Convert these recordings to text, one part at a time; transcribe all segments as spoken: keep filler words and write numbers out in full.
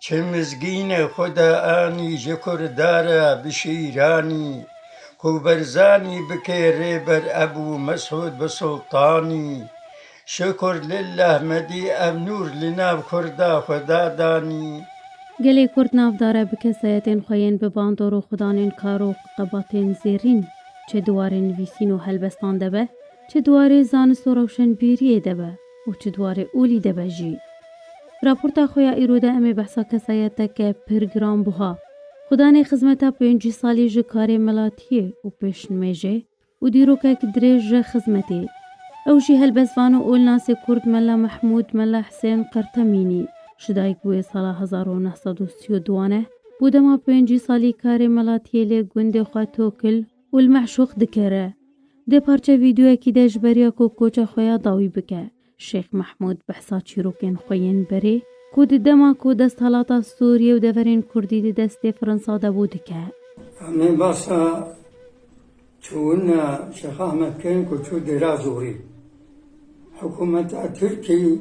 Çi mizgînê xwe de anî ji Kurda re bi şîranî, ku Berzanî bike rêber Ebû Mesûd bi Sultanî. Şukur lillah medî ev nûr li nav Kurda xwe da danî. Gelê Kurd navdar e bi kesayetên xwe yên bi bandor û xudanên kar û qebatên zêrîn, çi di warê nivîsîn û helbestan de be, çi di warê zanist û rewşenbîriyê de be û çi di warê olî de be jî. Raporta xwe ya îro de em ê behsa kesayeteke pir giranbuha, xudanê xizmeta pêncî salî ji karê milatiyê û pêşnimêjê û dîrokek dirêj ji xizmetê. Ew jî helbestvan û olnasê Kurd Mela Mehmûd Mela Hisên Qertemînî, ji dayik bûye sala hezar û neh sed û sî û duan e, bû dema pêncî salî karê milatiyê lê gundê xwe tokil û li meşûq dikere. Di parçe vîdeoyekî de ji beriya ku koça xwe ya dawî bike, Şêx Mehmûd behsa çîrokên xwe yên berê, ku di dema ku desthalata Sûriyê û deverên Kurdî di destê Fransa de bû, dike. Em ê behsa çûna Şêx Ahmed kirin ku çû Dêra Zorî. Hikûmeta Tirkî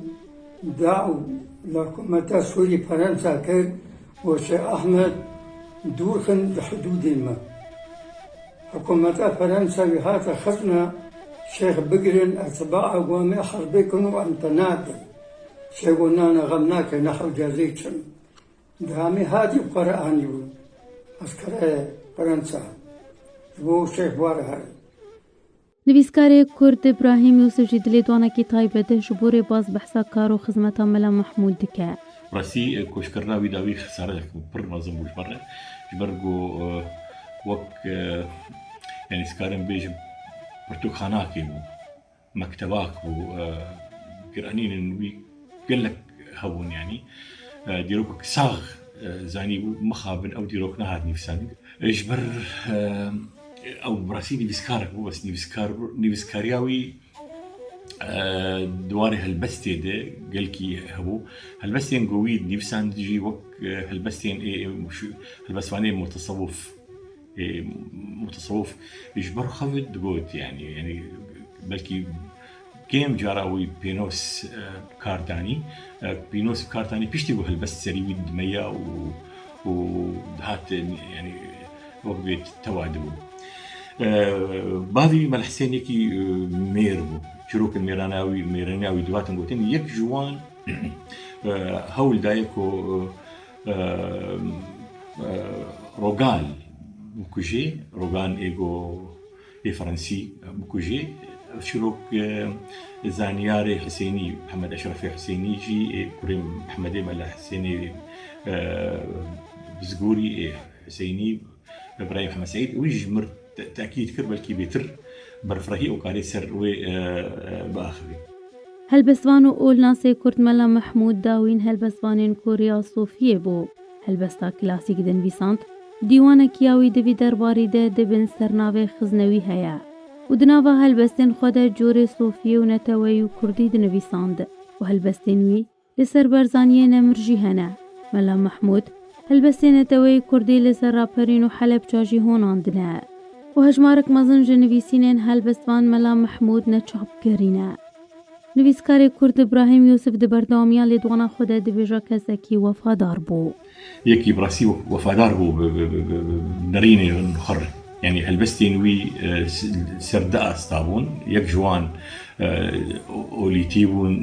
da û li hikûmeta Sûrî Fransa kir û Şêx Ahmed dûr xin di hidûdê me. Hikûmeta Fransa wî hate xizna Şêx bigirin, etbaa got em ê herbê kin û em te nadin. Şêx got na, na, xem nake, ne hewcazê çin. Di hamî hatî xwe re anî bû. Eskere Fransa. Ji bo Şêx Buhar herî. Nivîskarê Kurd Îbrahîm Yûsif jî di lêdwanekî taybet de ji bo rêbaz behsa kar û xizmeta Mela Mehmûd dike. Rastî, e, koçkirina wî dawî xesaretek pir mezin bû ji me re. Ji ber ku, e, wek, e, yanî, dikarim bêjim, pirtûkxanakê bû, mektebak bû, e, giranînên wî gelek hebûn, yanî, e, dîrokek sax, e, zanîbû, mixabin ew dîrok nehat nivîsandin. E, ji ber, e, ew bi rastî nivîskarek bû, bes nivîskar bû, nivîskariya wî, e, di warê helbestê de gelkî hebû. Helbestên ku wî nivîsand jî wek, e, helbestên ê, ê, şu, helbestvanê mutasewwif, ê, mutasewwif ji ber xwe ve digot, yanî, yanî belkî kêm cara wî pênos, e, kar danî. E, pênos kar danî piştî ku helbest serî wî dimeya û, û dihat, yanî, wek bê tewa dibû. E, bavî Mel Hisênekî, e, mêr bû. Çîrokên mêrana wî, mêraniya wî dihatin gotin, yek ji wan, e, hewl daye ku, e, e, Rogal bikujê, Rogan ê ku ê Fransî bikujê. Ev çîrok, e, zaniyarê Hisênî, Mihemed Eşrefê Hisênî jî, ê kurê Mihemedê Mela Hisênê, e, Bizgorî, ê Hisênî, Îbrahîm Mihemed Seîd, wî ji mir te-, tekîd kir, belkî bêtir berfirehî û karê ser wê, e, e, biaxivî. Helbestvan û olnasê Kurd Mela Mehmûd dawîn helbestvanên ku rêya Sofiyê bû. Helbesta klasîk dinivîsand, dîwanekî ya wî di vî derbarî de di bin sernavê Xiznewî heye û di nava helbestên xwe de corê Sofiyê û neteweyî û Kurdî dinivîsand û helbestên wî li ser Berzaniyê nemir jî hene. Mela Mehmûd helbestê neteweyî Kurdî li ser Raperîn û Helebca jî honandine û hejmarek mezin ji nivîsînên helbestvan Mela Mehmûd neçap kirîne. Nivîskarê Kurd Îbrahîm Yûsif di berdewamiya lêdwana xwe de dibêje kesekî wefadar bû. Yekî bi rastî wef-, wefadar bû bi, bi, bi, bi, bi nerînên xwe re. Yanî helbestên wî, e, s-, ser du asta bûn. Yek ji wan, e, o-, olîtî bûn,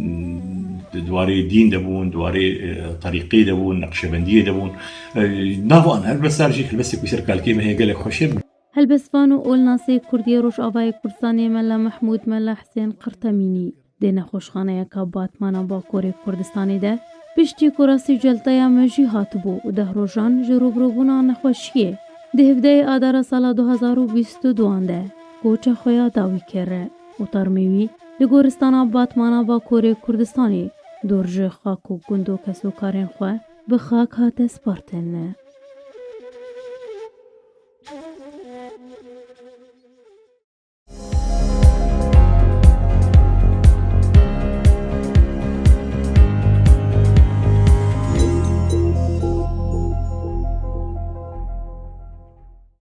di warê dîn de bûn, di warê, e, terîqê de bûn, neqşebendiyê de bûn. E, nav an helbestar jî helbestê ku ser kalkê me heye gelek xweş e. Helbestvan û olnasê Kurdiyê Rojavayê Kurdistanê Mela Mehmûd Mela Hisên Qirtemînî di nexweşxaneyeka Batmana Bakurê Kurdistanê de piştî ku rastî celteya mejî hatibû û deh rojan ji rûbirûbûna nexweşiyê di hevdehê Adara sala du hazar û bîst û duan de koça xwe ya dawî kir û termê wî li goristana Batmana Bakurê Kurdistanê dûr ji xak û gund û kesûkarên xwe bi xak hate spartin.